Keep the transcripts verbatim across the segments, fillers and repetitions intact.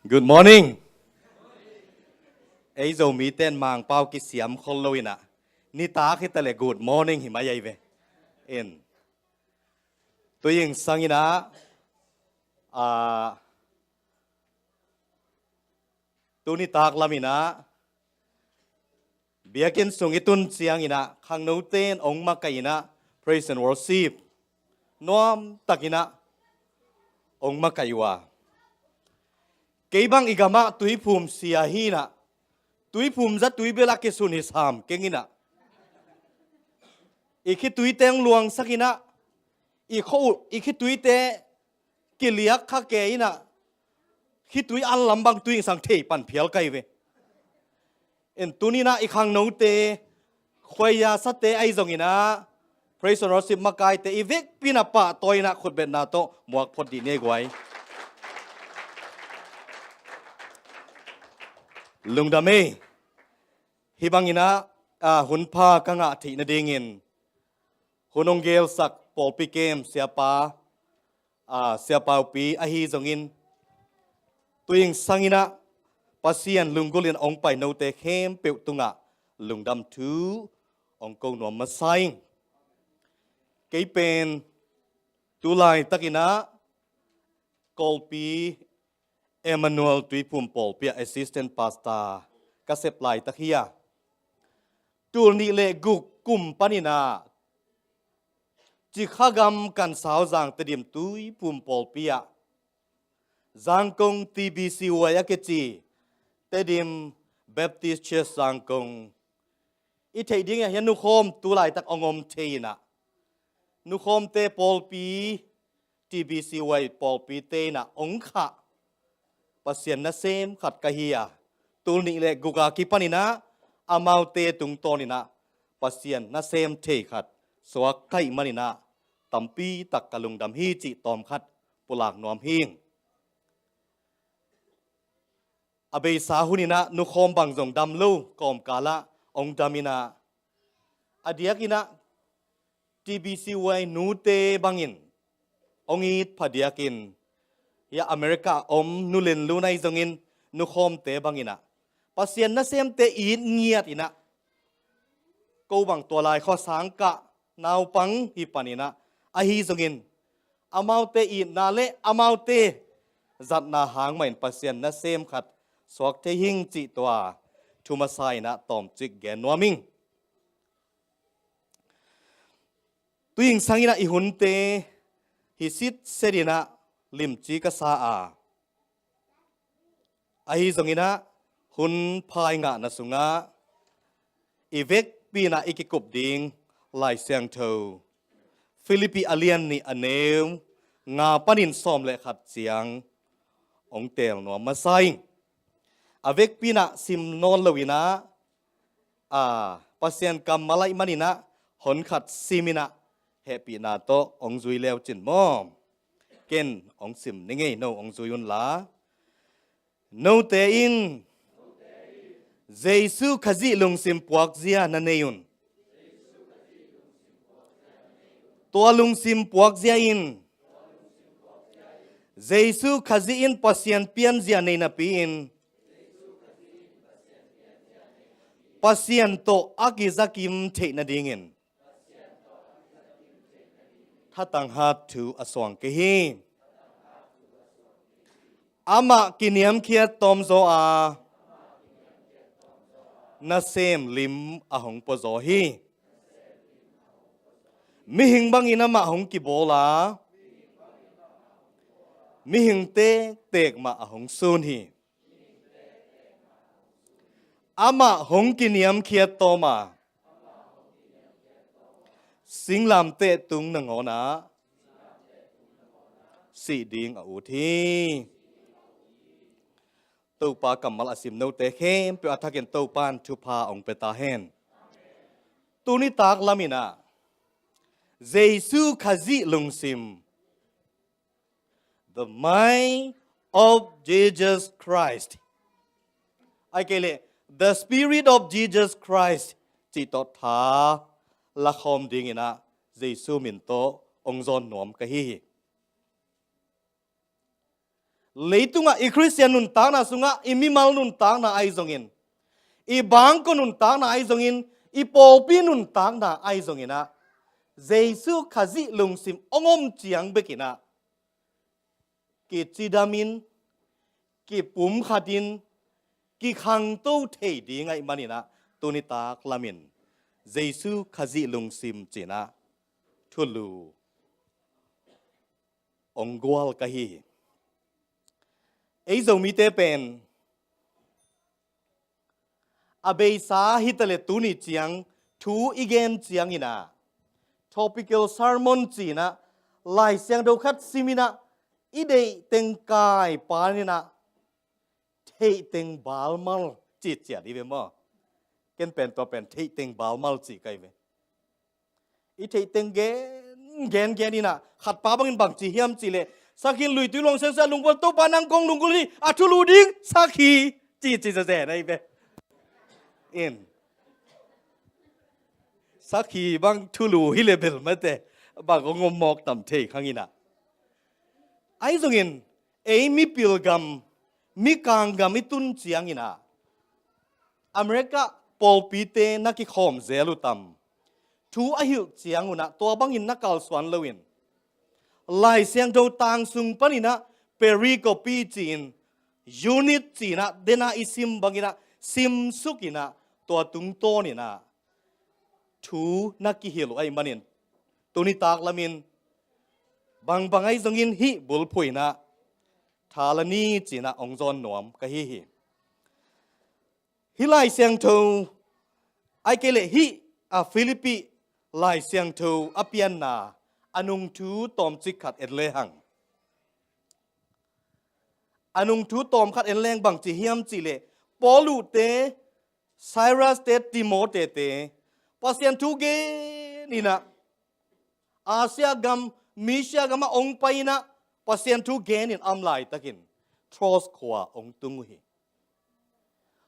Good morning. Ei Zomite in Mangpau kisiam khol lo in ah, nitak hi ta leh good morning hi mai ahi ve. In, tui zingsang in ah, ah, tu nitak lam in ah, biakinn sung i tun ciang in ah, khangnote in ong makaih in ah, praise and worship nuam tak in ah ong makaih uh a, kei bang i gam ah tuiphum sia hi in ah, tuiphum za tui bel a kisun hi sam keng in ah, i khituite ong luangsak in ah, i khua uh, i khituite kiliak kha kei in ah, khitui an lam bang tui zingsang thei pan phial ka hi ve. In, tuni in ah i khangnote, khuaizasate ahi zong in ah, praise and worship makaite, i vekpi in ah pahtawi in ah khutbetna tawh muak phot dih ni ei guai. Lungdam ei. Hih bang in ah, ah, hun pha ka ngah theih nading in, hun ong gelsak pawlpi kem siapa, ah, siapa upi ahi zong in, tui zingsang in ah Pasian lunggulh in ong pai note khempeuh tungah lungdam thu ong ko nuam masa ing. Kei pen tu laitak in ah Kawlpi Emmanuel Tuiphum Pawlpi ah assistant pastor ka sep laitak hi a, tul nih le guk kum pan in ah Cikha gam Kansau Zang Tedim Tuiphum Pawlpi ah, Zangkong T B C Y a kici, Tedim Baptist Church Zangkong, i theih ding ah hiah nukhawm tu laitak ong om thei in ah, nukhawmte pawlpi, T B C Y pawlpite in ah ong khah Pasian nasem khat ka hi a, tul nih le guk a kipan in ah amaute tungtawn in ah Pasian nasem thei khat suak ka hih man in ah, tampi tak ka lungdam hi cih tawm khat pulak nuam hi ing. A beisa hun in ah nukhawm bang zong dam lo, kawmkal ah ong dam in ah, a diak in ah T B C Y nute bang in ong it phadiak in, hiah America om nu Lenlun ahi zong in, nukhawmte bang in ah Pasian nasemte it ngiat in ah, ko bang tua lai khua sang kah naupang hi pan in ah, ahi zong in, amaute itna le amaute zatna hang mah in Pasian nasem khat suak thei hi ing cih tua thu masa in ah tawmcik gen nuam ing. Tui zingsang in ah i hunte hi sitset in ah limci ka sa a, ahi zong in ah hun pha i ngahna sungah i vekpi in ah i kikup ding Lai Siangtho Philippi a lian nih a neu nga panin sawm le khat ciang ong teel nuam masa ing. A vekpi in ah sim nawn lo in ah, a, Pasian kammal ahih man in ah hon khat sim in ah hehpihna tawh ong zui leu cin maw. Ken ong sim ning ei, no ong zui un la. Note in Jesu Khazih lungsim puakzia na nei un. Tua lungsim puakzia in Jesu Khazih in Pasian pianzia nei napi in, Pasian tawh a kizakim theih nadingin thatang hat thu a suang kei hi. Amah kiniamkhiat tawmzaw a, nasem lim a hong puazaw hi. Mihing bangin amah hong kibawl a, mihing tektek mah a hong sun hi. Amah hong kiniamkhiat tawm a, singlamteh tung nangawn ah sih ding a ut hi. Topa kammal a sim note khempeuh a thakin Topa in thupha hong pia ta hen. Tuni tak lam in ah Jesu Khazih lungsim, the mind of Jesus Christ, ahih kei leh the Spirit of Jesus Christ cih tawh tha lakhawm dingin ah Jesu min tawh hong zawn nuam ka hi hi. Leitungah i Khristian nuntakna sungah i mimal nuntakna ahi zongin, i bangkua nuntakna ahi zongin, i pawlpi nuntakna ahi zongin ah Jesu Khazih lungsim hong om ciang bekin ah kicidamin, kipumkhatin, kikhangto thei ding ahih manin ah tuni tak lamin Jesu Khazih lungsim ci-in ah thulu hong gual ka hi hi. Ei Zomite pen a beisa hi ta leh tuni ciang thu i gen ciangin ah topical sermon ci-in ah Lai Siangtho khat simin ah i deih teng kai panin ah theih teng balmal ci ciat hi ve maw? Ken pen tua pen theih teng balmal ci ka hi ve. I theih teng gen gen gen in ah khat pa bangin bang ci hiam cih leh, sakhi in luitui luang siangsia lunggulh, Topa nang kong lunggulh hi, a thulu ding sakhi ci ci zazen ahi ve. In sakhi bang thulu hi leh bel mate bang hong om mawk tam thei khang in ah. Ahi zongin ei mipil gam, mikang gam i tun ciangin ah America pawlpite na kikhawm zel uh tam? Thu a hilh ciangun ah tua bangin na kalsuan loin Lai Siangtho tang sung panin ah pericope ci-in, unit ci-in ah dena i sim bangin ah simsukin ah tua tungtawnin ah thu na kihilh uh ahih manin tuni tak lamin bangbang ahi zongin hih bulphuh in ah thalani ci-in ah hong zawn nuam ka hi hi. Hih Lai Siangtho, ahih kei leh hih a Philippi Lai Siangtho a pianna a nungthu tawmcik khat en lehang, a nungthu tawm khat en leng bang ci hiam cih leh, Paul uhte, Silas te, Timothy te Pasian thu genin ah Asia gam, Mysia gamah hong pai in ah Pasian thu genin a om laitakin Troas khua hong tung uh hi.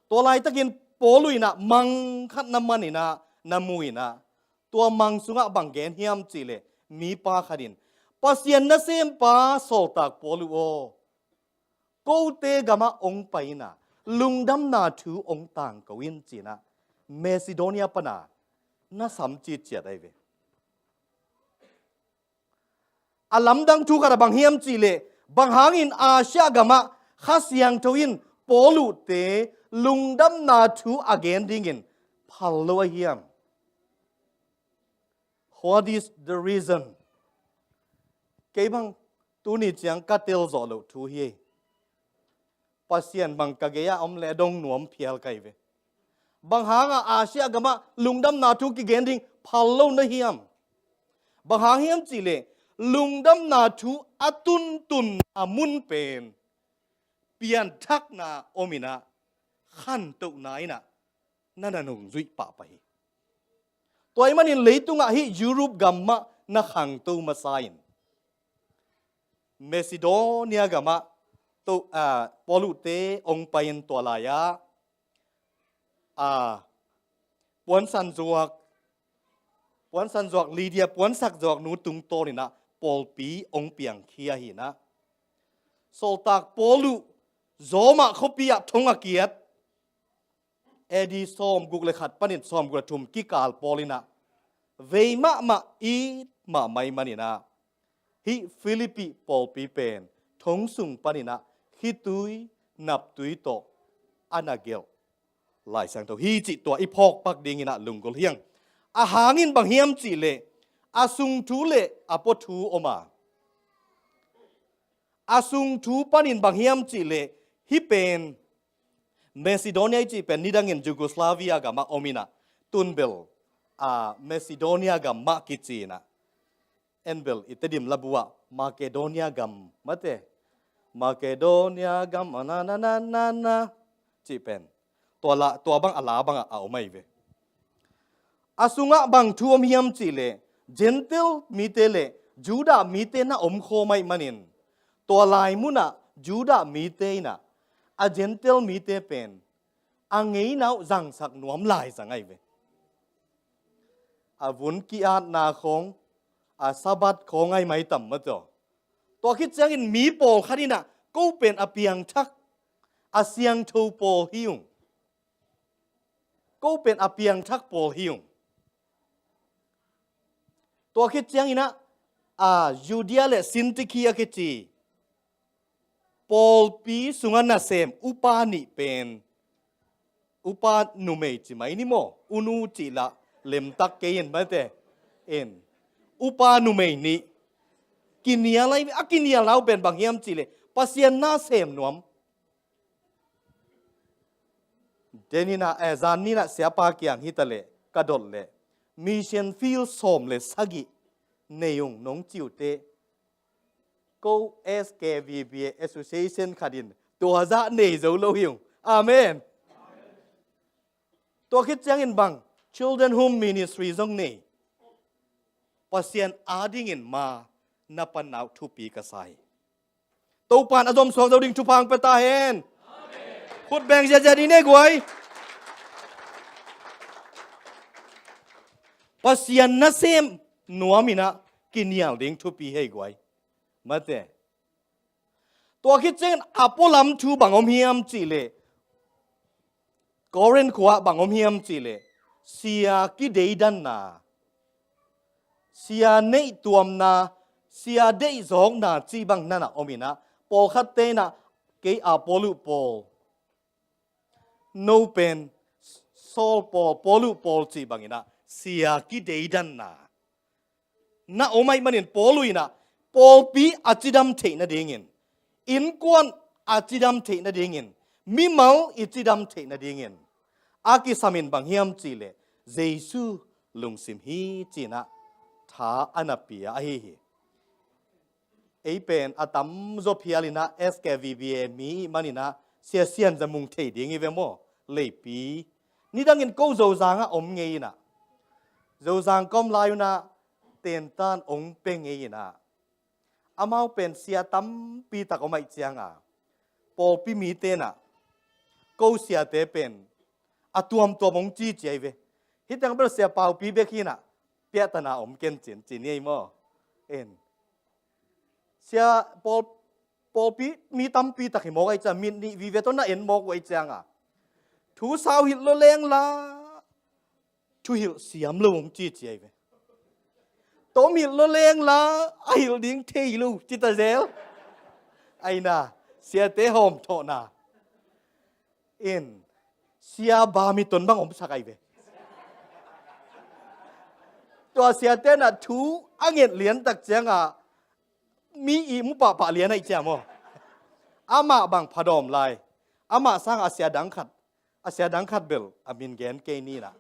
Tua laitakin Paul uh in ah mang khat na man in ah, na mu in ah, tua mang sungah bang gen hiam cih leh, mipa khat in, Pasian nasempa sawltak Paul uh aw, kote gamah hong pai in ah lungdamna thu hong tangko in ci-in ah Macedonia pan ah na sam citciat ahi ve. A lamdang thu khat ah bang hiam cih leh, bang hangin Asia gamah Kha Siangtho in Paul uhte lungdamna thu a gen dingin phal lo a hiam? What is the reason? Kei bang tuni ciang ka tel zawh loh thu hi. Pasian bang ka gei-ah om leh a dong nuam phial ka hi ve. Bang hangah Asia gamah lungdamna thu kigen ding phal lo na hiam? Bang hang hiam cih leh, lungdamna thu a tuntunna mun pen pianthakna om in ah, khantohna in ah na na nungzuih pahpah hi. Tua ahih manin leitungah hih Europe gam mah na khangto masa in, Macedonia gamah to, ah, Paul uhte hong pai in tua lai-ah, ah, puansan zuak, puansan zuak Lydia, puansak zuak nu tungtawn in ah pawlpi hong piangkhia hi in ah, sawltak Paul uh Roma khuapi ah thong a kiat, A D sawmguk le khat panin sawmguk le thum kikal pawl in ah vei mahmah, it mahmah ahih manin ah, hih Philippi pawlpi pen thong sung panin ah khitui naptui tawh a na gelh Lai Siangtho hi cih tua i phawk pak dingin ah lunggulh hi hang. A hang in bang hiam cih leh, a sung thu le a pua thu om a, a sung thu panin bang hiam cih leh, hih pen Macedonia i cih pen nidangin Yugoslavia gamah om in ah, tun bel, a, Macedonia gam mah kici in ah, en bel i Tedim labu ah Makedonia gam mate, Makedonia gam a na na na na na cih pen tua la, tua bang a la bangah a om ahi ve. A sungah bang thu om hiam cih leh, Gentile mite le Judah mite na omkhawm ahih manin, tua lai munah Judah mite in ah a Gentile mite pen a ngeina uh zangsak nuam lai zang ahi ve. A vun ki-atna khawng, a Sabbath khawng ahi mai tam mate aw. Tua khit ciangin mi pawlkhat in ah Ko pen a piangthak, a siangtho pawl hi ung. Ko pen a piangthak pawl hi ung. Tua khit ciangin ah, a, Judea le Sintikhi a kici pawlpi sungah nasem upa nih pen, upa numei ci mai ni maw, unu cih lah lemtak kei in mate. In, upa numei nih kinial ahi, a kinial nau pen bang hiam cih leh Pasian nasem nuam. Deninah, eh, zan ninah siapa kiang hita leh ka dot leh mission field sawm le sagih nei ung nong ci uh teh, ko S K V B A association khat in tua zah nei zo lo hi ung. Amen. Tua khit ciangin bang, Children Home Ministry zong nei. Pasian adingin ma na pan nau thupi ka sa hi. Topan a zom suak zo ding thupha hong pia ta hen. Khut beng ziahziah ding ne guai. Pasian nasem nuam inah kinial ding thupi hei guai. Mate. Tua khit ciangin a pualam thu bang om hiam cih leh, Korin khua bang om hiam cih leh, sia kideidanna, sia neihtuamna, sia deihzawkna cih bang nanah om inah, pawlkhatte inah kei Apollo pawl, no pen Saul pawl, Paulu pawl cih bang inah sia kideidanna. Na om ahih manin Paulu inah pawlpi a cidam theih nadingin, innkuan a cidam theih nadingin, mimal i cidam theih nadingin a kisam in bang hiam cih leh Jesu lungsim hi ci-in ah tha a na pia ahi hi. Ei pen a tamzaw phial inah S K V B A mi i hih man inah Sia Sian Za Mung thei ding hi ve maw? Leipi. Nidangin ko Zozang ah om ngei inah, Zozang ka om lai unah tentan ong pe ngei inah, amau pen sia tampi tak om ahih cianga pawlpi mite inah ko siate pen a tuamtuam ong cici ahi ve. Hih teng bel Sia Paupi bek hi inah piahtana om ken cin ci ni ei maw? En. Sia pawl, pawlpi mi tampi tak hi mawk ahih ciang mit nih vive tawh na en mawk uh ahih cianga thu sau hilh lo leng la, thu hilh siam lo ong cici ahi ve. Tom hilh lo leng la, a hilh ding thei lo ci ta zel. Aina, siate hawm thawhna in, Sia Bamiton bang omsak ahi ve. Tua siate inah thu a nget lian tak cianga mi i mu pahpah lian ahih ciang maw? Amah bang phadawm lai. Amah sanga a sia dang khat, a sia dang khat bel a min gen kei ni inah,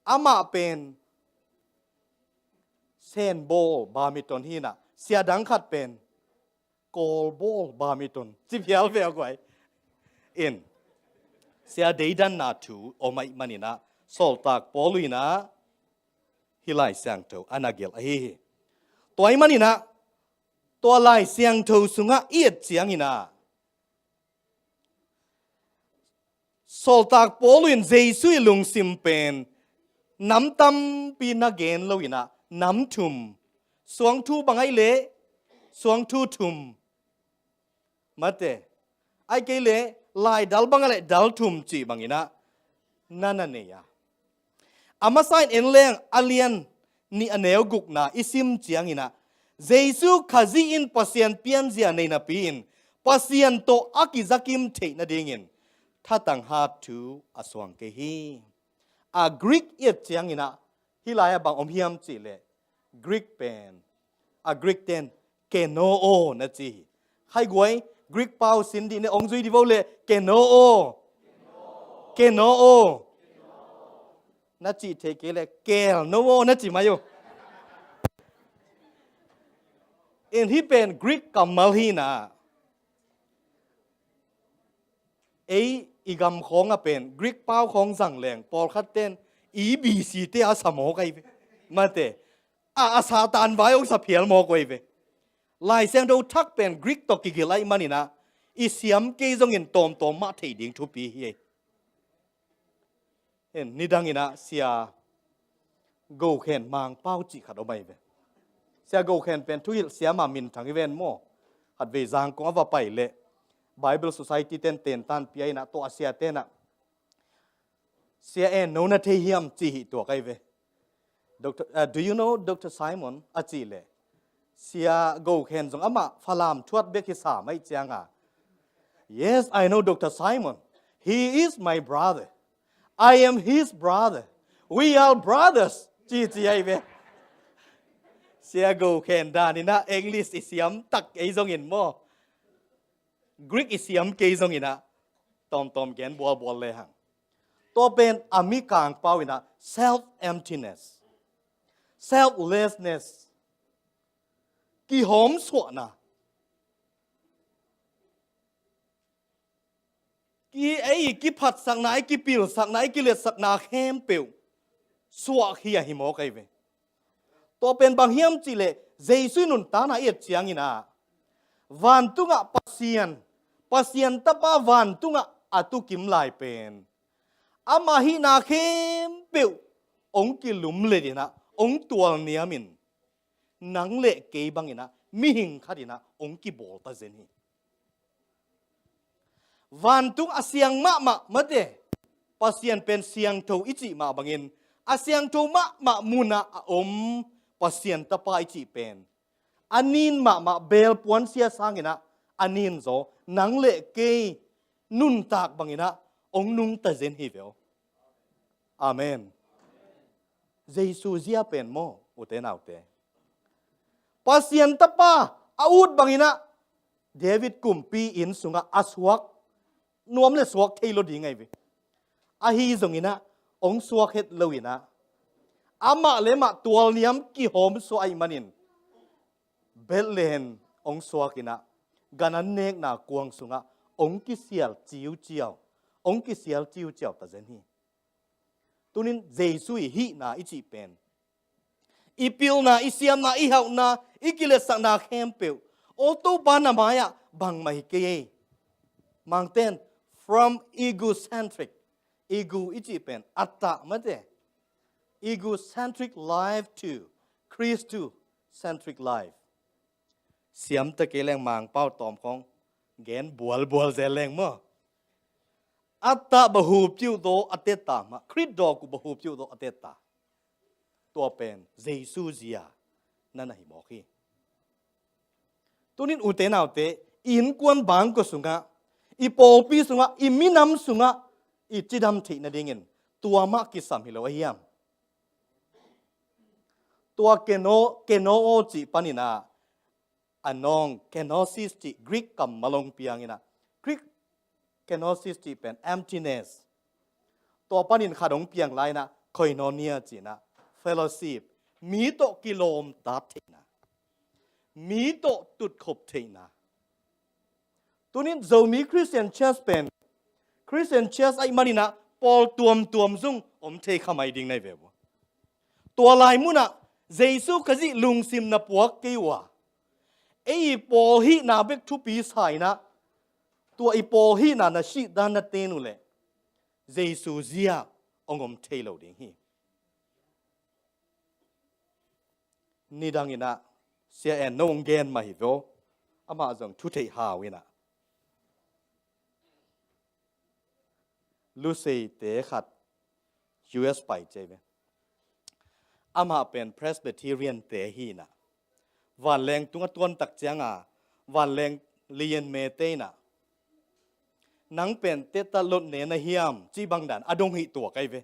amah pen Senbawl Bamiton hi inah, sia dang khat pen Kawlbawl Bamiton ci phial ve a guai. In, sia deidanna thu om ahih man inah Sawltak Paulu inah hih Lai Siangtho a na gelh ahi hi. Tua ahih man inah tua Lai Siangtho sungah i et ciang inah Sawltak Paulu in Jesu i lungsim pen nam tampi na gen lo inah nam thum, suangthu bang ahih leh suangthu thum, mate, ahih kei leh laidal bang ahih leh dal thum cih bang inah na na nei a. A masa in en leng a lian nih a neu gukna i sim ciang inah Jesu Khazih in Pasian pianzia nei napi in Pasian tawh a kizakim theih nadingin thatang hat thu a suang kei hi. A Greek i et ciang inah hih lai-ah bang om hiam cih leh Greek pen, a Greek ten keno o na ci hi. Khai guai, Greek pau sin dih ne, ong zui dih vo leh keno o. Keno o na cih theih kei leh kel no o na ci mai uh. In, hih pen Greek kammal hi inah ei i gam khawng a pen Greek pau khawng zang leng pawlkhat ten i B C te a sa mawk ahi ve. Mate, a, a Satan vai ong sa phial mawk ahi ve. Lai Siangtho thak pen Greek tawh kigelh ahih man inah i siam kei zongin tawmtawm mah thei ding thupi hi ei. Hen, nidang inah Sia Go Khen Mangpau cih khat om ahi ve. Sia Go Khen pen thuhilh siama minthang hi ven maw? Khatvei Zangkong a va pai leh Bible Society ten tentan pia inah, tua a sia tenah, "Sia En, no na thei hiam?" ci hi tua kai ve. "Doctor, uh, do you know Doctor Simon?" a cih leh, Sia Go Khen zong amah Falam thuat bek hi sa mai cianga, "Yes, I know Doctor Simon. He is my brother. I am his brother. We are brothers," ci ci ai ve. Sia Go Khen dan inah English i siam tak ei zongin maw, Greek i siam kei zong inah, tawmtawm gen bualbual le hang. Tua pen a mi kangpau inah self-emptiness, selflessness, kihawmsuahna, ki, ei kiphatsakna, ei kipilsakna, ei kiletsakna khempeuh suahkhia hi mawk ai ve. Tua pen bang hiam cihleh, Jesu nuntakna i et ciangin ah, vantungah Pasian, Pasian Tapa vantungah a tukim lai pen, ama hihna khempeuh hong kilumlet inah, hong tualniamin, nang le kei bang inah, mihing khat inah hong kibawl ta zen hi. Vantung a siang mahmah mate, Pasian pen siangtho i cih mah bangin, a siangtho mahmah munah a om Pasian Tapa i cih pen, a nin mahmah belpuan sia sang inah, a nin zaw nang le kei nuntak bang inah hong nungta zen hi ve aw. Amen. Jesu zia pen maw, ute naute, Pasian Tapa a ut bang inah, David kumpi inn sungah a suak nuam le suak thei lo ding ai ve. Ahi zong inah hong suak het lo inah, amah le amah tualniam kihawmsuah ahih manin, Bethlehem hong suak inah, gan an nekna kuang sungah hong kisial ciuciau, hong kisial ciuciau ta zen hi. Tunin Jesu i hihna i cih pen, i pilna, i siamna, i hauhna, i kiletsakna khempeuh, aw Topa na mai-ah bangmah hi kei ei. Mangten, from egocentric, ego i cih pen, atta mate, egocentric life to Christocentric life. Siam ta kei leng Mangpau tawm khong gen bualbual zel leng maw. Atta bahup ciuh daw a tetta mah, Khrist dawk uh bahup ciuh daw a tetta. Tua pen Jesu zia na na hi mawk hi. Tunin ute naute, i innkuan bangkua sungah, i pawlpi sungah, i minam sungah i cidam theih nadingin tua mah kisam hi lo ahiam? Tua keno, keno aw cih panin ah, a nawng, kenosis cih Greek kammal hong piang inah, Greek kenosis cih pen emptiness. Tua panin khat hong piang lai inah, koinonia cih inah, fellowship, mi tawh kilawmtat theihna, mi tawh tutkhop theihna. Tunin Zomi Christian Church pen, Christian Church ahih manin ah pawl tuamtuam zong om thei kha mai ding na hi ve uh. Tua lai munah Jesu Khazih lungsim na puak kei uh a, ei i pawl hihna bek thupi sa inah, tua i pawl hihna na sihdan na ten uh leh, Jesu zia hong om thei lo ding hi. Nidang inah, Sia En no hong gen mah hi ve aw, amah zong thu theih hau inah, Luseite khat U S pai ci ai ve. Amah pen Presbyterian te hi inah, vanleng tungah tuantak cianga, vanleng lian mete inah, nang pen tetta lot ne na hiam cih bang dan a dong hi tua kai ve.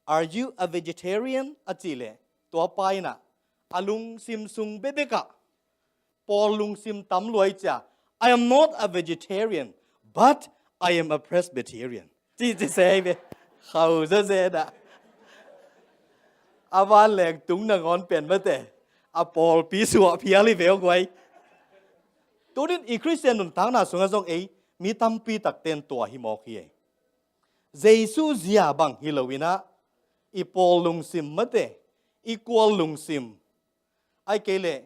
Are you a vegetarian? A cih leh, tua pa inah a lungsim sung bekbek ah, pawl lungsim tam lua i cia, I am not a vegetarian, but I am a Presbyterian, ci ci se ai ve. Khau zazen ah, a vanleng tung nangawn pen mate, a pawlpi suah phial hi ve aw guai. Tunin i Khristian nuntakna sungah zong ei mi tampi takten tua hi mawk hi ei. Jesu zia bang hi lo inah, i pawl lungsim mate, i kual lungsim, ahih kei leh,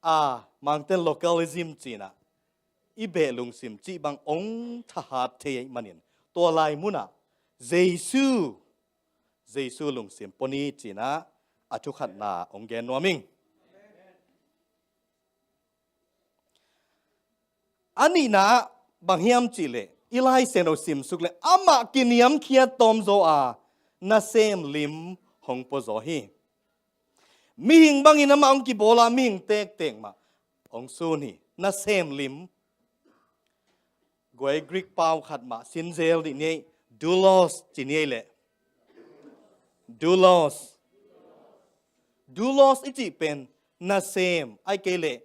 a, Mangten localism cih inah, i beh lungsim cih bang hong thahat thei ahih manin, tua lai munah Jesu, Jesu lungsim pua ni cih inah, a thukhatna hong gen nuam ing. A nihna ah, Bang hiam cihleh, i Lai Siangtho simsuk leh amah kiniamkhiat tawmzaw a, nasem lim hong puazaw hi. Mihing bangin amah hong kibawl a, mihing tektek mah hong sun hi. Nasem lim. Guai Greek pau khat mah sinzel dih ni ei, doulos ci ni ei leh. Doulos. Doulos i cih pen nasem, ahih kei leh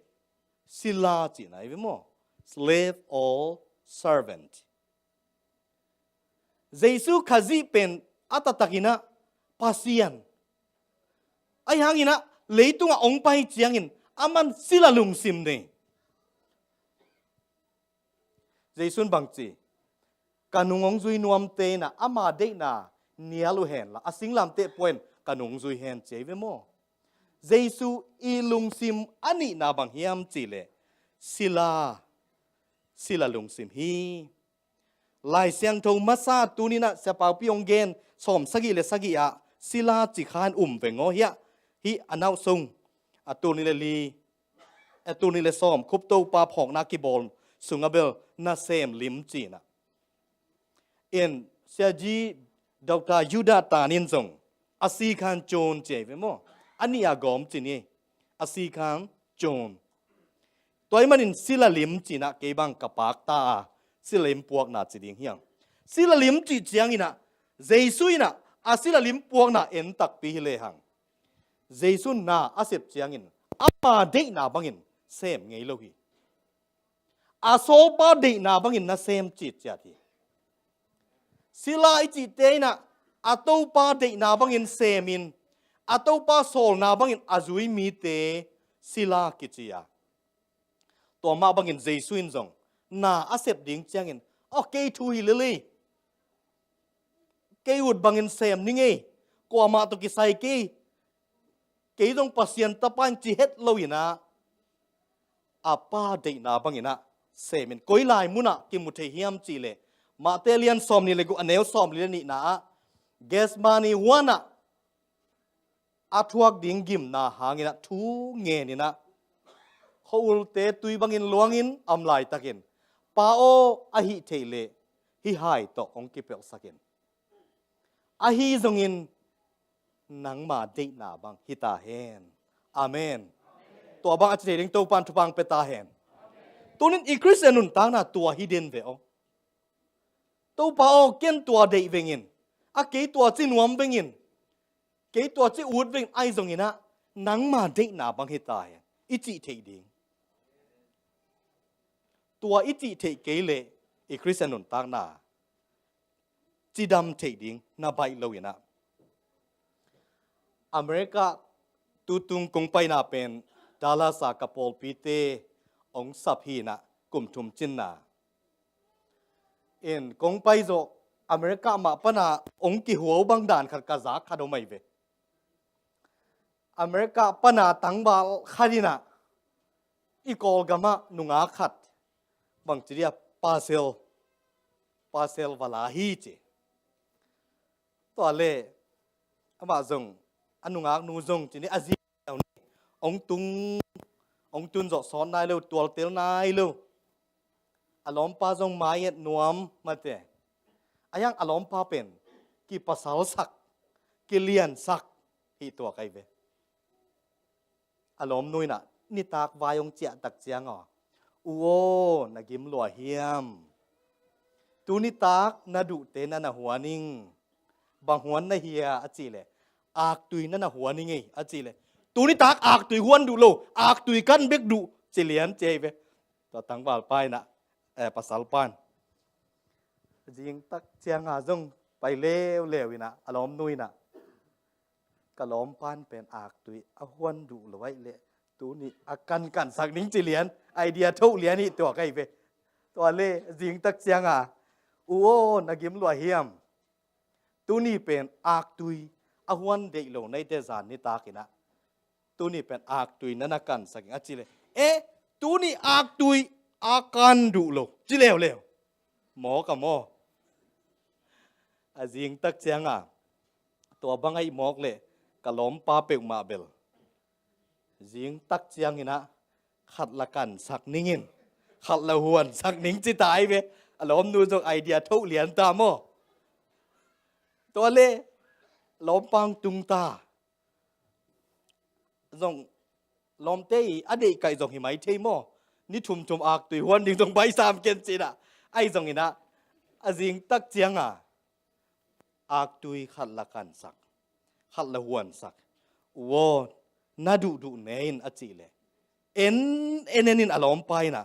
sila cihna hi ve maw? Slave or servant. Jesu Khazih pen a taktakin ah Pasian. Ahi hangin ah leitungah hong pai ciangin aman sila lungsim nei. Jesu in bang ci? Ka nung hong zui nuamte in ah ama deihna nial uh hen la, a singlamteh pua in ka nung hong zui hen ci hi ve maw? Jesu i lungsim a nihna bang hiam cihleh, sila, sila lungsim hi. Lai Siangtho masa tuni in ah siapaupi hong gen sawm sagih le sagih ah sila ci kha in um veng aw hiah. Hih a nauh sung a tul nih le li, a tul nih le sawm, Cope Topa phawkna kibawl sungah bel nasem lim ci in ah. In Sia G Doctor Yuda Tan in zong a sikhan cun ci hi ve maw? A nih a gawm ci ni. A sikhan cun. Tua ahih manin sila lim ci in ah kei bang ka pakta a, sila lim puakna ci ding hi hang. Sila lim cih ciangin ah Jesu in ah a sila lim puakna en takpi hi lehang, Jesu in na a sep ciangin ama deihna bangin sem ngei lo hi. A sawlpa deihna bangin nasem citciat hi. Sila i cihte in ah a Topa deihna bangin semin, a Topa sawlna bangin a zui mite sila kici a. Tua mah bangin Jesu in zong na a sep ding ciangin, aw, kei thu hi lel ei, kei ut bangin sem ning ei, kuamah tawh kisai kei, kei zong Pasian tapa ing ci het lo in ah, a Pa deihna bangin ah semin. Koi lai munah kimu thei hiam cihleh, Mate lian sawmnih le guk, a neu sawmli le nihna ah, Gethsemane huan ah a thuak ding gimna hangin ah thu ngen in ah, khua-ulte tui bangin luangin a om laitakin, Pa aw, a hih theih leh hih hai tawh hong kipelhsak in. Ahi zongin nangma deihna bang hi ta hen. Amen. Tua bang a ci thei ding Topa in thupha hong pia ta hen. Tunin i Khristian nuntakna tua hi den ve aw. Topa aw, ken tua deih veng in, a, kei tua ci nuam veng in, kei tua ci ut veng in, ahi zongin ah nangma deihna bang hi ta hen, i cih theih ding. Tua i cih theih kei leh i Khristian nuntakna cidam theih ding na baih lo in ah. America tutung kong paina pen Dallas a ka pawlpite hong sap hi in ah, kum thum cinna. In kong pai zawh America mah pana hong kihuau bang dan khat ka zak khat om ahi ve. America pana tangval khat in ah, i Kawlgamah nungak khat, bangci dia, pasal, pasal va la hi ci. Tua leh amah zong, a nungaknu zong ci ni, a zi hong tung, hong tun zawh sawt nai lo, tualtel nai lo. A lawmpa zong mai-et nuam mate. A hiang a lawmpa pen kipasalsak, kiliansak hi tuak ahi ve. A lawmnu in ah nitak vai hong ciah tak ciang aw, "U aw, na gim lua hiam? Tunitak na duhte na na huan ing. Bang huan na hia?" a cih leh, "Aktui na na huan ing ei," a cih leh, "Tunitak aktui huan duh lo, aktui kan bek duh," ci lian ci ahi ve. Tua tangvalpa in ah, eh, pasalpa in, zingtak ciang a zong pai leuleu in ah, a lawmnu in ah, "Ka lawmpa in pen aktui a huan duh lo ahih leh, tuni a kankansak ning," ci lian, idea thoh lian hi tuak ahi ve. Tua leh zingtak ciang a, "U aw, na gim lua hiam? Tuni pen aktui a huan deih lo na hi teh, zan nitak in ah tuni pen aktui na na kansak ing," a cih leh, "Eh, tuni aktui a kan duh lo," ci leuleu. Mawk a maw? A zingtak ciang a, tua bang ahih mawk leh ka lawmpa peuhmah bel zingtak ciang in ah, "Khat la kansak ning in, khat la huansak ning ci ta hi ve. A lawmnu zong idea thoh lian ta maw? Tua le lawmpa hong tung ta. Zong lawmte i a deihkaih zong hi mai thei maw? Ni thumthum aktui huan ding zong baisam ken cina. Ahi zongina a zingtak cianga aktui khat la kansak, khat la huansak. Uaw, na duhduh ne in a cih leh en en en in a lawmpa ina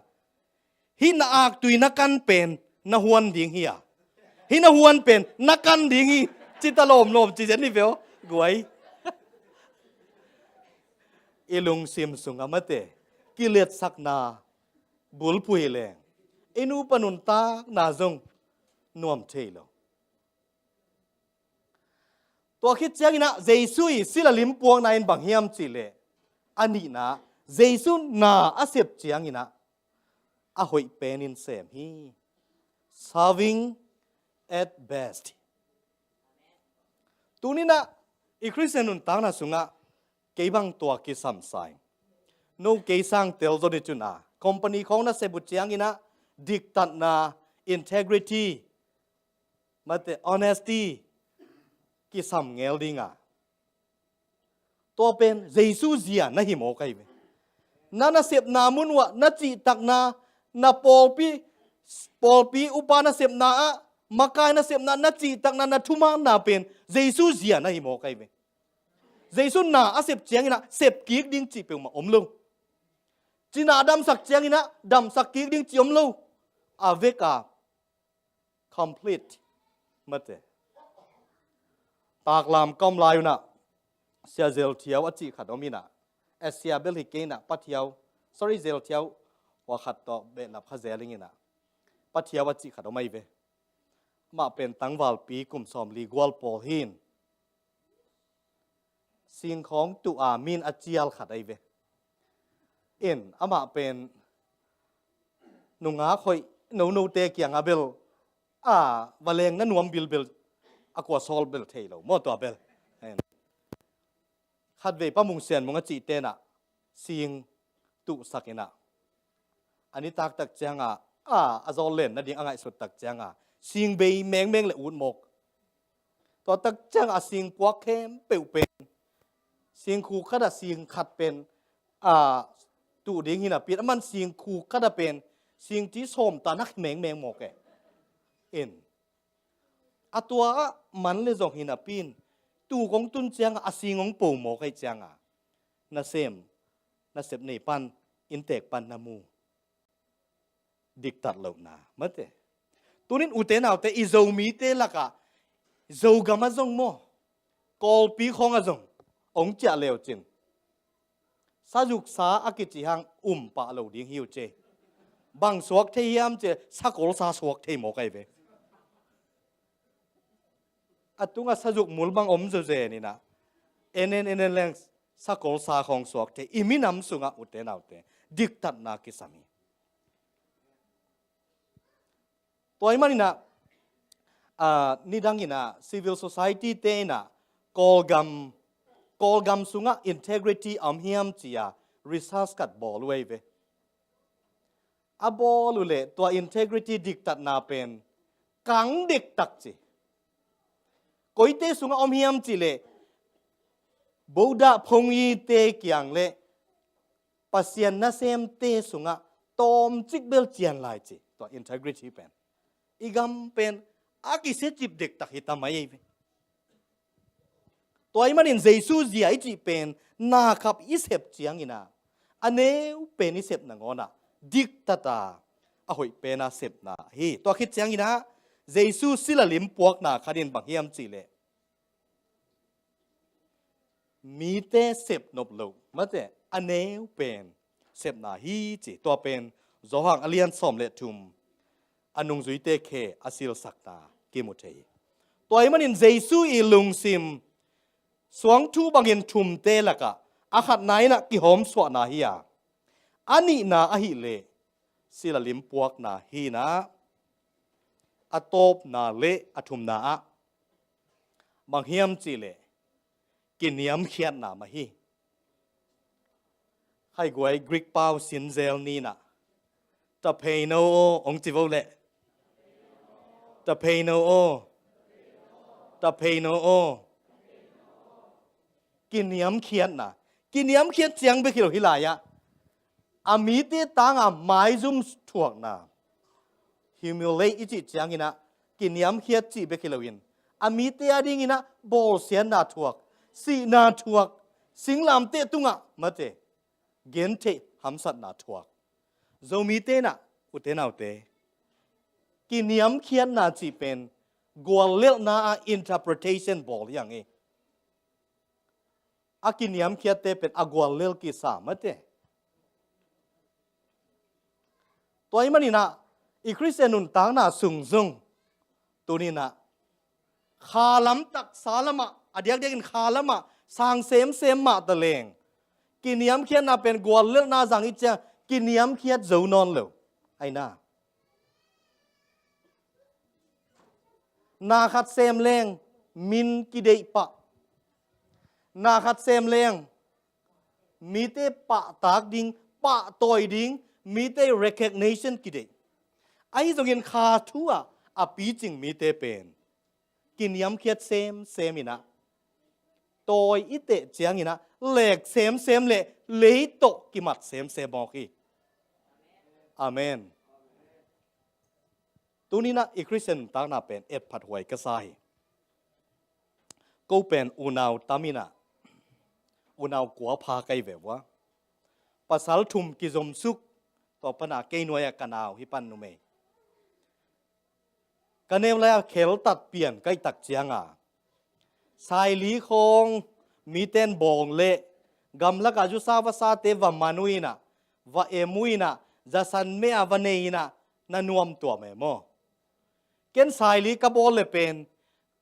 hih na aktui na kan pen na huan ding hi a, hih na huan pen na kan ding hi. Cita lawmlawm ci zen ni veo guai. I lungsim sunga mate kiletsakna bulphuh hi leng i nupa nuntakna zong nuam thei lo. Tua khit ciangina Jesu i sila limpuakna in bang hiam cih leh a nihna Jesu na a sep ciangina a hoih penin sem hi. Serving at best. Tunina i Khristian nuntakna sungah kei bang tua kisam sai. No kei sang tel zo ni cuna company khawng na sep uh ciangina diktatna, integrity, mate honesty kisam ngel dinga. Tua pen Jesu zia na hi mawk ahi ve. Na nasepna mun uah na cihtakna, na pawlpi, pawlpi upa nasepna ah, makai nasepna, na cihtakna, na thumaanna pen Jesu zia na hi mawk ahi ve. Jesu na a sep ciangina sep kik ding cih peuhmah om lo. Cina damsak ciangina damsak kik ding cih om lo. A veka complete mate. Taklam ka om lai unah Sia Zel Thiau a cih khat om inah, a Sia bel hi kei inah Pa Thiau, sorry, Zel Thiau hua khat tawh behlap kha zel ing inah Pa Thiau a cih khat om ahi ve. Amah pen tangvalpi kum sawmli gual pawl hin singkhawng tuh a min a cial khat ahi ve. In amah pen nungak hoih nonote kiangah bel a va leng na nuam bilbel a kua sawl bel thei lo maw tua bel. Khatvei Pa Mung Sian Mung a cih tenah sing tuhsak inah a nitak tak cianga a a zawl len nading a ngaihsut tak cianga sing bei mengmeng le ut mawk. Tua tak cianga a sing puak khempeuh pen sing khuk khatah sing khat pen a tuh ding hi napi in a man sing khuk khatah pen sing ti sawm ta nak mengmeng mawk e. In a tua ah man le zong hi napi in tu kong tun cianga a sing hong po mawk ahi cianga nasem nasep nei pan inntek pan na mu diktat lohna mate. Tunin ute naute i Zomite lakah Zogam a zong maw Kawlpi khawng a zong hong ciah leucin sazuksa a kici hang um pah lo ding hi uh ce. Bang suak thei hiam ce, sakolsa suak thei mawk ahi ve. A tunga sazuk mul bang om zozen inah en en en en leng sakolsa khawng suak thei. I minam sungah ute naute diktatna kisam hi. Tua ahih maninah a nidang inah civil society te inah Kawlgam Kawlgam sungah integrity a om hiam cia research khat bawl uh ahi ve. A bawl uh leh tua integrity diktatna pen kang dektak ci. Koite sungah om hiam cih leh Buddha phongyite kiang le Pasian nasemte sungah tawmcik bel cian lai ci. Tua integrity pen i gam pen a kisiacip dektak hi ta mai ahi ve. Tua ahih manin Jesu zia i cih pen na khap i sep ciangina a neu pen i sep nangawnah diktata a hoih pena sepna hi. Tua khit ciangina Jesu sila lim puakna khatin bang hiam cih leh mite sep nop loh mate a neu pen sepna hi ci. Tua pen Johan a lian sawm le thum a nungzuite khe a silsakna kimu thei hi. Tua ahih manin Jesu i lungsim suangthu bangin thumte lakah a khatna inah kihawmsuahna hi a, a nihna ahih leh sila limpuakna hi inah a tawpna le a thumna ah bang hiam cih leh kiniamkhiatna mah hi. Khaiguai Greek pau sinzel ni inah Taphei no aw, hong ci vo leh. Taphei no aw. Taphei no aw. Kiniamkhiatna. Kiniamkhiat ciang bek hi lo hi lai-ah, a mite tanga maizum thuakna, humiliate i cih ciangin ah, kiniamkhiat cih bek hi loin, a mite a dingin ah bawlsiatna thuak, sihna thuak, singlamteh tungah mate, gentheih hamsatna thuak. Zomite in ah, ute naute, kiniamkhiatna cih pen guallelhna a interpretation bawl hi hang hi. A kiniamkhiatte pen a guallel kisa mate. Tua ahih manin ah, i Khristian nuntakna sung zong, tuni-in ah, kha lam taksa lamah, a diakdiakin kha lamah sang semsem mah ta leng, kiniamkhiatna pen guallelhna zang i cih ciang kiniamkhiat zo nawn lo. Ahi na. Na khat sem leng min kideih pah. Na khat sem leng mite pahtak ding, pahtawi ding, mite recognition kideih. Ahi zongin kha thu ah a picing mite pen kiniamkhiat semsem in ah, tawi i teh ciangin ah lek semsem le lei tawh kimat semsem mawk hi. Amen. Tuni-in ah i Khristian nuntakna pen etphat huai ka sa hi. Ko pen unau tam in ah, unau kua pha ka hi ve ua. Pasal thum kizomsuk, tua pan ah kei nuai-ah ka nau hi pan numei. Ka neu lai-ah kheltat pian ka hih tak cianga, saili khawng miten bawng leh gamlakah zusa vasate va man uh in ah, va em uh in ah, zasan meh ah va nei in ah, na nuamtuam e maw. Ken saili ka bawl le pen,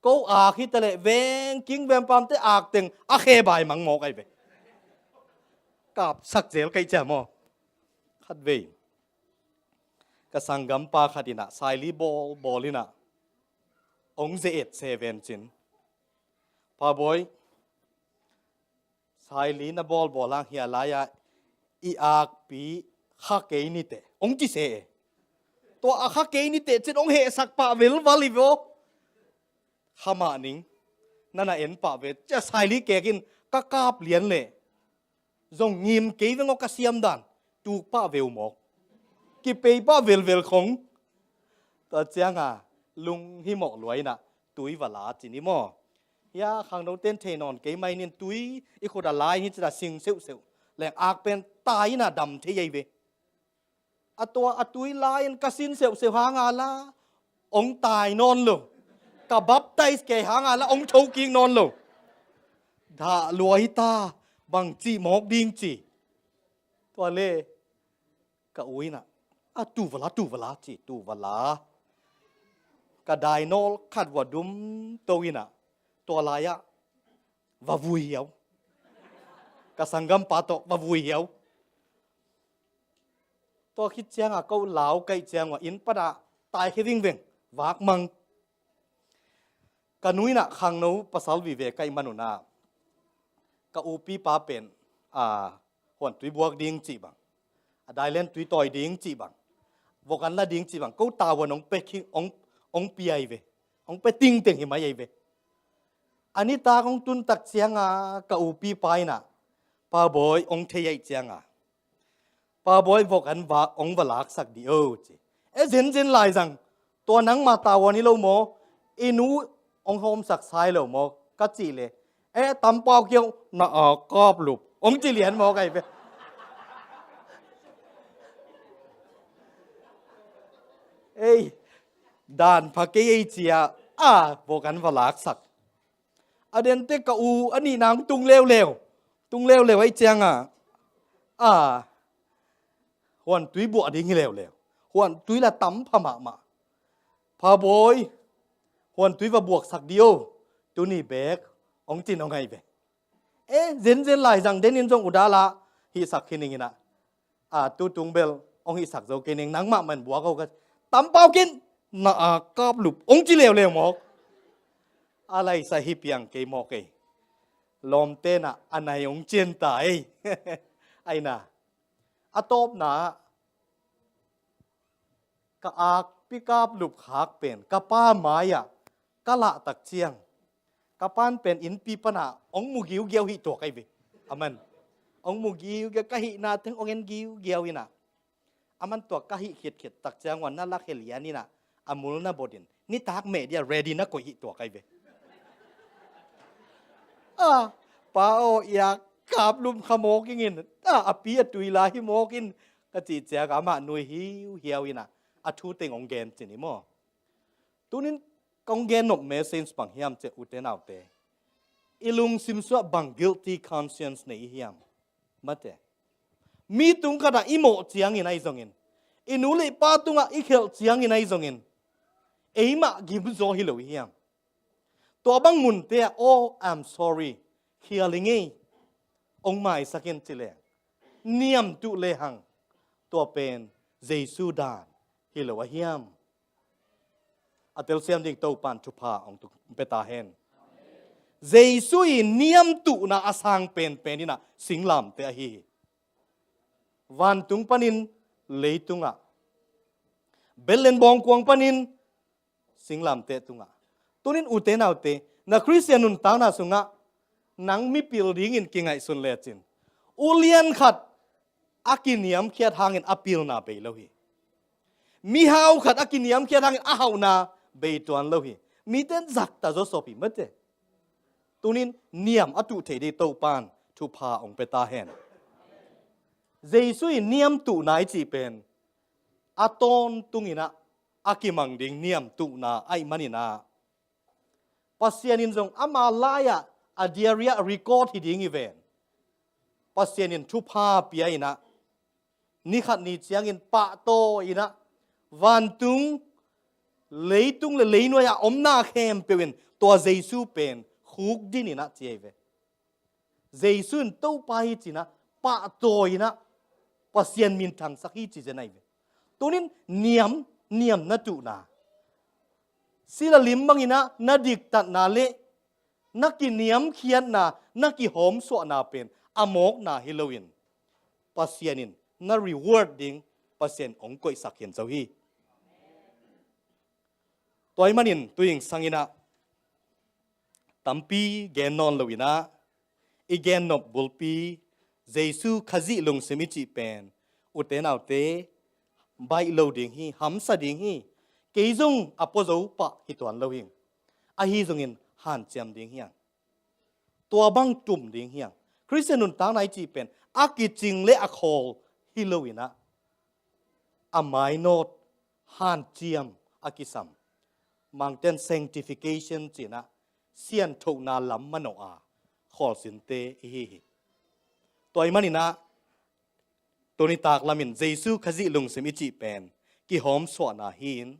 ko ak hi ta leh veng king veng pamte ak teng a khe bai mang mawk ahi ve. Kapsak zel ka hih ciang maw. Khatvei ka sanggampa khat in ah saili bawlbawl in ah, hong ze-et se ven cin. Pa bawi, saili na bawlbawl hang hi a lai-ah i akpi kha kei ni teh, hong ci se e. Tua a kha kei ni teh cin hong hehsak pah velval hi ve aw. Kha mah ning, na na en pah ve, cia saili kek in ka kap lian leh zong ngim kei veng aw ka siam dan, tuk pah veu mawk. Kipei pah velvel khong. Tua cianga lunghimawh lua in ah tui va la cin hi maw. Hia khangnoten thei nawn kei mai nin, tui i khut a la in hi cin ah sing seuhseuh leng ak pen tai in ah dam thei ahi ve. A tua a tui la-in ka sin seuhseuh hanga la hong tai nawn lo. Ka baptize kei hanga la hong tho kik nawn lo. Dah lua hi ta, bang cih mawk ding ci. Tua le ka u in ah, a tu va la, tu va la ci, tu va la. Ka dainawl khat va dum to in ah, tua lai-ah va vui hiau. Ka sanggampa tawh va vui hiau. Tua khit cianga ko lau ka hih ciang ua inn pan ah taikhia vingveng, vak mang. Ka nu in ah khangno pasal vive ka hih man un ah, ka upipa pen, a, huantui buak ding cih bang, a dailen tui tawi ding cih bang, vok an la ding cih bang, ko tavuan hong pia hi ve. Hong pia tingteng hi mai ahi ve. A nitak hong tun tak cianga ka upipa in ah, Pa bawi, hong thei ahih cianga, Pa bawi, vok an va hong va laksak dih o ci. E, zenzen lai zang, tua nangma tavuan hi lo maw, i nu hong hawmsak sai lo maw ka cih leh, e, tampau kiau na a kap lup hong ci lian mawk ahi ve. Ei, dan pha kei ei cia, a, vok an va laksak. A dente ka u a nih nang tung leuleu, tung leuleu ahih cianga, a, huantui buah ding hi leuleu. Huantui la tam pha mahmah. Pa bawi, huantui va buaksak dih o, tuni bek, hong cin hong ahi ve. E, zenzen lai zang den in zong u dala hihsak khin ning in ah, a, tutung bel hong hihsak zo kei ning, nangmah man buak o ka, tampau kin na a kap lup hong ci leuleu mawk. A laisa hi piang kei mawk ei. Lawmte in ah a nai hong cian ta ei. Ahi na. A tawpna ah, ka akpi kaplup khak pen ka pa mai-ah ka lahtak ciang, ka pan pen innpi panah hong mu giugiau hi tuak ahi ve. Aman hong mu giugiau, ka hihna teng hong en giugiau inah, aman tua ka hih khitkhet tak ciang ua na lakhia lian inah, a mul na bot in nitak meh dia ready na koih hi tuak ahi ve. A, pa aw, ia kaplum kha mawk ingin, a, a pi a tui la hi mawk in, ka cih ciang amah nui hiuhiau inah a thu teng hong gen cin hi maw. Tunin kong gen nop message bang hiam cih ute naute, i lungsim sungah bang guilty conscience nei i hiam? Mate. Mi tung khatah i mawh ciangin ahi zongin, i nu le i pa tungah i khelh ciangin ahi zongin, eimah gimzaw hi lo i hiam? Tua bang munte ah, "Oh, I'm sorry, khial i ngei, hong maisak in," ci leng, niamtuh lehang, tua pen Jesu dan hi lo a hiam? A telsiam ding Topan thupha hong tung pia ta hen. Jesu i niamtuhna a sang penpen inah singlamteh ahi hi. Vantung panin leitungah, Bethlehem bawngkuang panin singlamteh tungah. Tunin ute naute, na Khristian nuntakna sungah nang mipil dingin kingaihsun lecin, ulian khat a kiniamkhiat hangin a pilna bei lo hi. Mihau khat a kiniamkhiat hangin a hauhna bei tuan lo hi. Mite in zakta zawsop hi mate. Tunin niam a tuh thei ding Topan thupha hong pia ta hen. Jesu i niamtuhna i cih pen a tawntung inah a kimang ding niamtuhna ahih maninah, Pasian in zong ama lai-ah a diary ah record hi ding hi ven. Pasian in thupha pia inah, ni khat ni ciangin pahtawi inah, vantung, leitung le leinuai-ah omna khempeuh in tua Jesu pen khukdin inah ci ahi ve. Jesu in Topa hi cinah pahtawi inah Pasian minthangsak hi ci zen ahi ve. Tunin niam, niam na tuhna, sila lim banginah na diktatna le na kiniamkhiatna, na kihawmsuahna pen a mawkna hi loin, Pasian in na reward ding Pasian hong koihsak hi zo hi. Tua ahih manin tuingsang inah tampi gen nawn lo inah, i gen nop bulpi, Jesu Khazih lungsim i cih pen, ute naute, baih lo ding hi, hamsa ding hi. Kei zong a pua zo pah hi tuan lo hi. Ahi zongin hanciam ding hi hang. Tua bang tum ding hi hang. Khristian nuntakna i cih pen a kicing le a khawl hi lo inah, a mainawt, hanciam a kisam, Mangten sanctification cinah sianthona lam manawh a khawlsinte i hi hi. Tua ahih maninah tuni tak lamin Jesu Khazih lungsim i cih pen kihawmsuahna hi-in,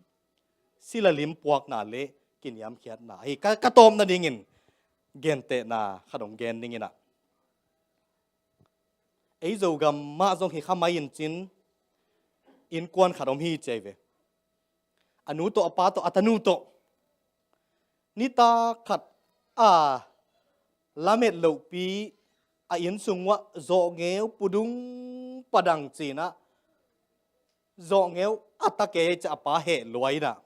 sila lim puakna le kiniamkhiatna hi. Ka, ka tawpna dingin gentehna khat hong gen ning inah, ei Zogam mah zong hi kha mai in cin, innkuan khat om hi ci ahi ve. A nu tawh, a pa tawh, a tanu tawh, nitak khat a lamet lohpi a inn sung uah zawhngeu pudung padang cinah, zawhngeu a ta kei ci a pa heh luai inah,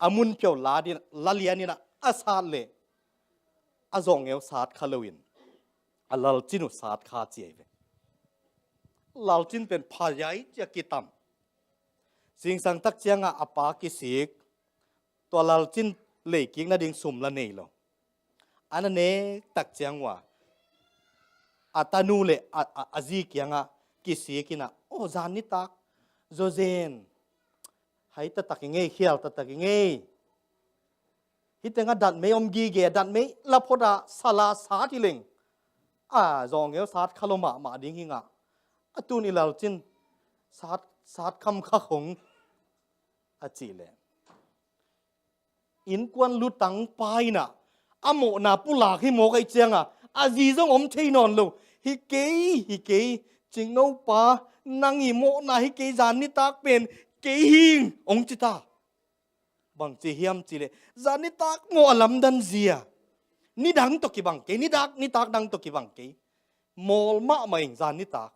a mun phiau la din, la lian inah a sat leh, a zawhngeu sat kha loin a lalcin uh sat kha ci ahi ve. Lalcin pen phayai cia kitam. Zingsang tak ciangah a pa kisik, tua lalcin leikik nading sum la nei lo. A na nek tak ciang ua, a tanu le a, a, a zi kiangah kisik inah, "Aw, zan nitak zawzen hai taktak i ngei, khial taktak i ngei. Hih tengah datmei om gige, datmei laphot ah sala sat hi leng, a zawhngeu sat kha lo mahmah ding hi ngah. A tun i lalcin sat, sat kham kha khong," a cih leh, innkuan lutang pa inah a mawhna pulak hi mawk ahih ciangah, a zi zong om thei nawn lo. "Hi kei, hi kei, Cingno pa, nang i mawhna hi kei, zan nitak pen kei hing," hong ci ta. Bang ci hiam cih leh, zan nitak mawh a lamdang zia, nidang tawh kibang kei, nitak, nitak dang tawh kibang kei. Mawl mahmah ing zan nitak.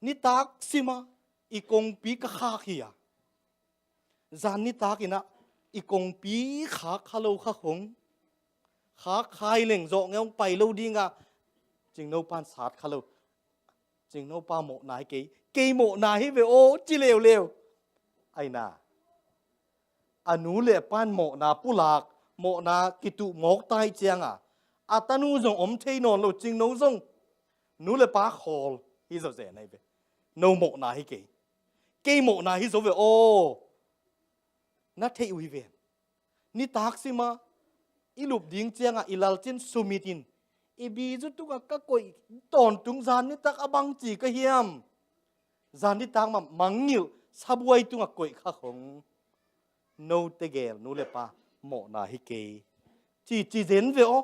Nitak simah i kongpi ka khak hi a, Zan nitak in ah i kongpi khak kha lo kha khong, khak kha hi leng zawh ngei hong pai lo ding a, Cingno pan sat kha lo. Cingno pa mawhna hi kei, kei mawhna hi ve aw, ci leuleu. Aina, a nu le a pan mawhna pulak, mawhna kituh mawk ta hi ciang a, a tanu zong om thei nawn lo, Cingno zong nu le pa khawl hi zawzen ahi ve. No mawhna hi kei, kei mawhna hi zo ve aw, na theih uh hi ven. Nitak sima i lup ding ciang a i lalcin sumit in, i bizu tungah ka koih tawntung, zan nitak a bangci ka hiam? Zan nitak mah mangngilh sabuai tungah koih kha khong, note gel nu le pa mawhna hi kei, ci ci zen ve aw.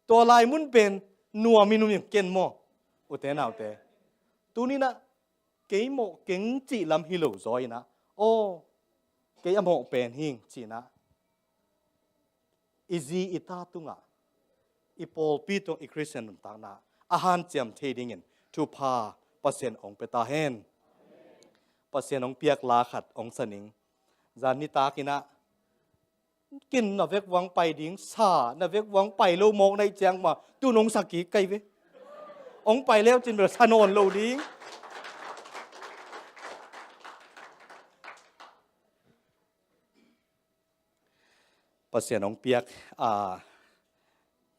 Tua lai mun pen nuam i nuam ken maw, ute naute? Tuni in ah kei mawh keng cih lam hi lo zaw in ah, aw, kei a mawh pen hing ci in ah, i zi i ta tungah, i pawlpi tungah, i Khristian nuntakna a hanciam thei dingin thupha Pasian hong pia ta hen. Pasian hong piak la khat hong sa ning. Zan nitak in ah, ken na vek vang pai ding sa, na vek vang pai lo mawk na hih ciang mah, tu-in hong sa kik ka hi ve. Hong pai leu cin bel sa nawn lo ding. Pasian hong piak, a,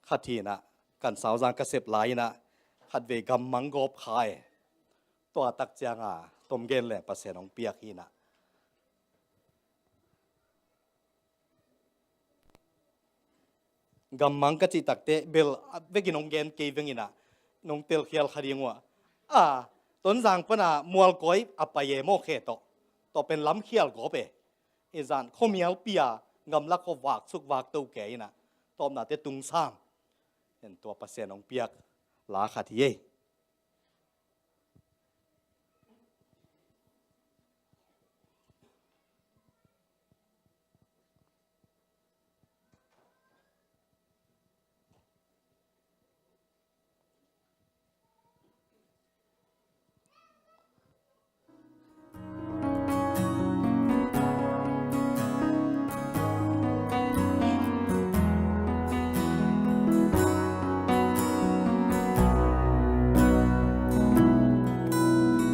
khat hi in ah, kan sauzang ka sep lai in ah, khatvei gammang gawp kha e. Tua tak ciang a tom gen leng Pasian hong piak hi in ah. Gammang ka cih takteh bel a vekin hong gen kei veng in ah, nong telkhial kha ding uh a. A, Tonzang pan a Mualkawi a pai e maw, khe tawh. Tua pen lam khial gawp e. I zan khuamialpi a gamla khua vak suk vak to kei in ah, tawpnate tung sam. En, tua Pasian hong piak la khat hi ei.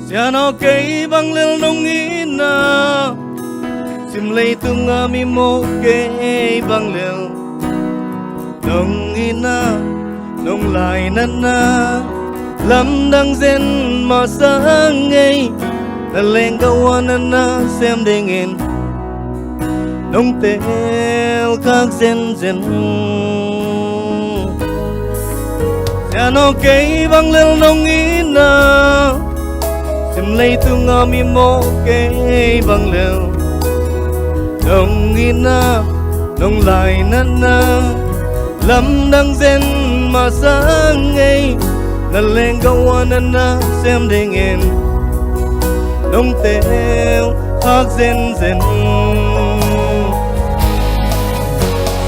Sian aw, kei bang lel nong itna, sim leitung a mi mawh kei bang lel nong itna, nong lainatna lamdang zen masa ngei, na lenggah uah na nasem dingin nong teelkhak zenzen. Sian aw, kei bang lel nong itna, sim leitung a mi mawh kei bang lel nong itna, nong lainatna lamdang zen masa ngei, na lenggah uah na nasem dingin nong teelkhak zenzen.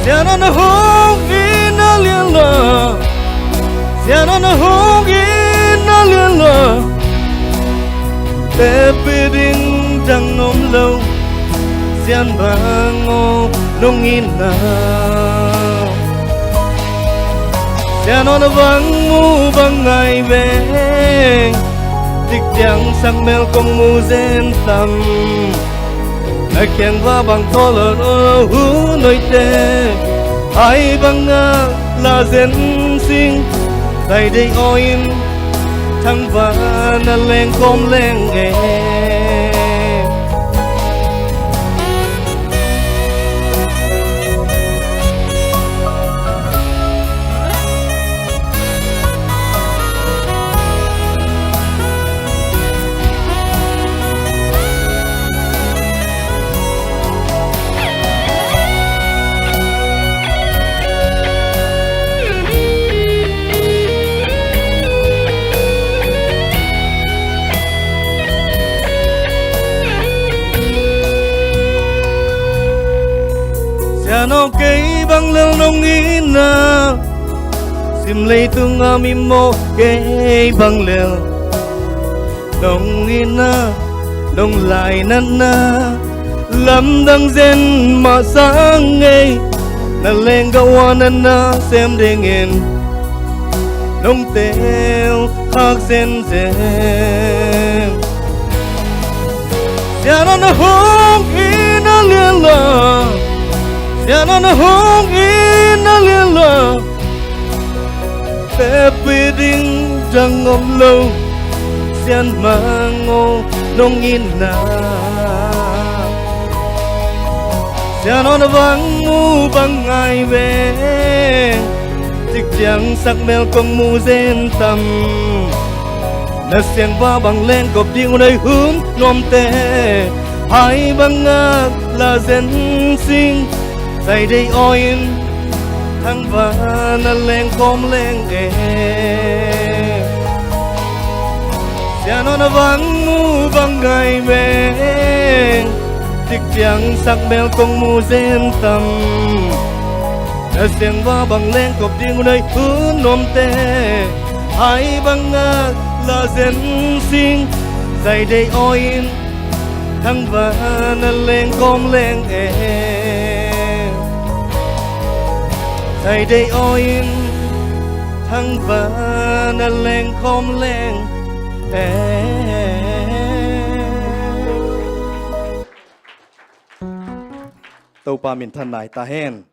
Sian aw, na hong itna lian lo, sian aw, na hong itna lian lo, tepih ding dang om lo, sian bang aw nong itna. Sian aw, na vang mu bang ngai ve, dik ciang sak mel kong mu zen tam, na kiang va bang tawlawt aw, hu noite, ai bang a la zen sing, tai dei aw in, thangvana leng kawm leng e. Sian aw, kei bang lel nong itna, sim leitung a mi mawh kei bang lel nong itna, nong lainatna Lamdang zen mah sang ei, na lenggah ua na nasem dingin nong teel khak zenzen. Sianon a hong in a lianla, sianon a hong in a lianla, pepih ding dang om lo, Sian Mang aw nong itna. Sianon a vang mu bang ngai ve, cik ciang sak mel kong mu zen tam. Na siangva bang leng kop ding uh nei hun nuamte, hai bang ngak la zen sing. Zaidei aw in thangva na leng kawm leng e. Sianon a vang mu bang ngai ve, cik ciang sak mel kong mu zen tam. Na siangva bang leng kop ding uh nei hun nuamte, hai bang ngak la zen sing. Zaidei aw in thangva na leng kawm leng e. Zaidei aw in thangva na leng kawm leng e. Topa minthan nai ta hen.